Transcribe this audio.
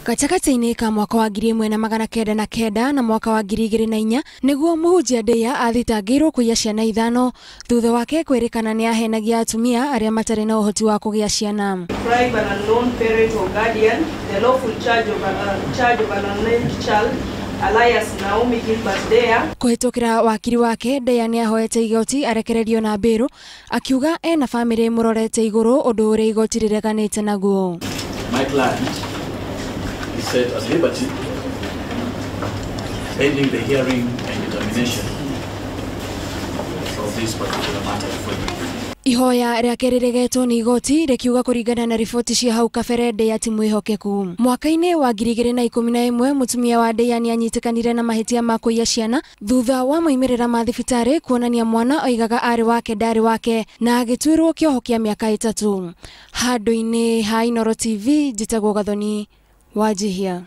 Gatagatĩ-inĩ ka mwaka wa 1909 na mwaka wa 2004 nĩguo mũhunjia Ndeya athitangĩirwo kũiya ciana 5 thutha wake kwĩrĩkana nĩ ahenagia atumia arĩa matarĩ na ũhoti wa kũgĩa ciana. Deprive an unknown parent or guardian the lawful charge of an unnamed child, alias Naomi Gilbert Deya. Kũhĩtũkĩra wakiri wake, Ndeya nĩ ahoete igoti arekererio na mbĩrũ, akiuga ena bamĩrĩ ĩmũrorete igũrũ, ũndũ ũrĩa igoti rĩreganĩte naguo. My client is set at liberty pending the hearing and determination of this particular matter before you. Ihoya rĩake rĩregetwo nĩ igoti rĩkiuga kũringana na riboti cia hau kabere Ndeya ti mwĩhokeku. Mwaka-inĩ wa 2011 mũtumia wa Ndeya nĩ anyitĩkanire na mahĩtia ma kũiya ciana thutha wa moimĩrĩra ma thibitarĩ kuonania mwana oigaga arĩ wake ndarĩ wake na agĩtuĩrwo kĩoho kĩa mĩaka 3. Handũ-inĩ ha Inooro TV njĩtagwo Gathoni Wanjihia.